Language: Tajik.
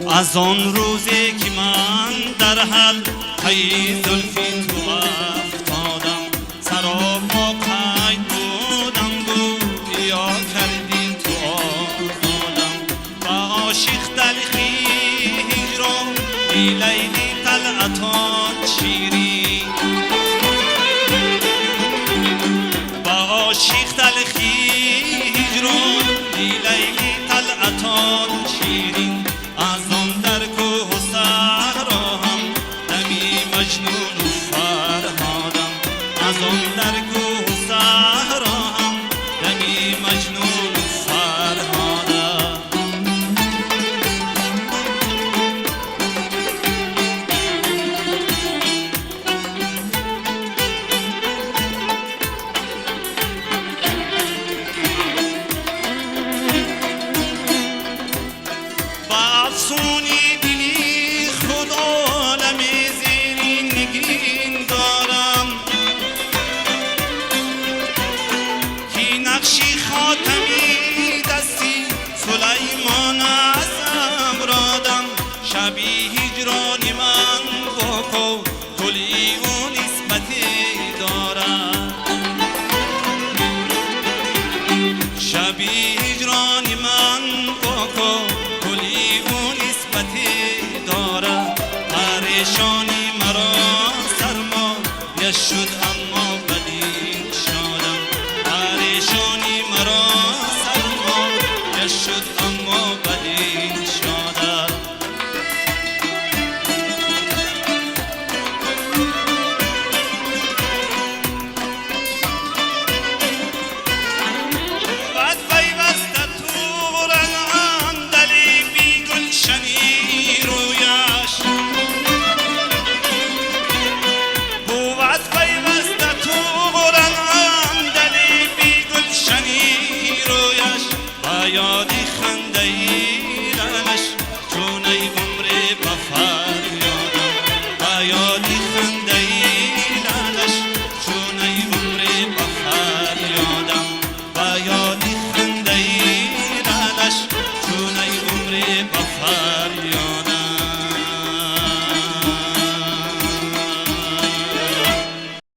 Аз он рӯзе ки ман дар ҳалқаи зулфи ту афтодам, саропо қайд будам, гӯё кардӣ ту озодам. Ба ошиқ талхии ҳиҷрон Лайлӣ талъатон ширин, ба ошиқ талхии ҳиҷрон Лайлӣ талъатон ширин. Аз он дар кӯҳу саҳро ҳам дами Маҷнуну Фарҳодам, аз он дар кӯҳу саҳро ҳам дами Маҷнуну Фарҳодам. Ба афсуни дили худ олами зери нигин дорам, ки нақши хотами дасти Сулаймон аз амродам. Шаби ҳиҷрони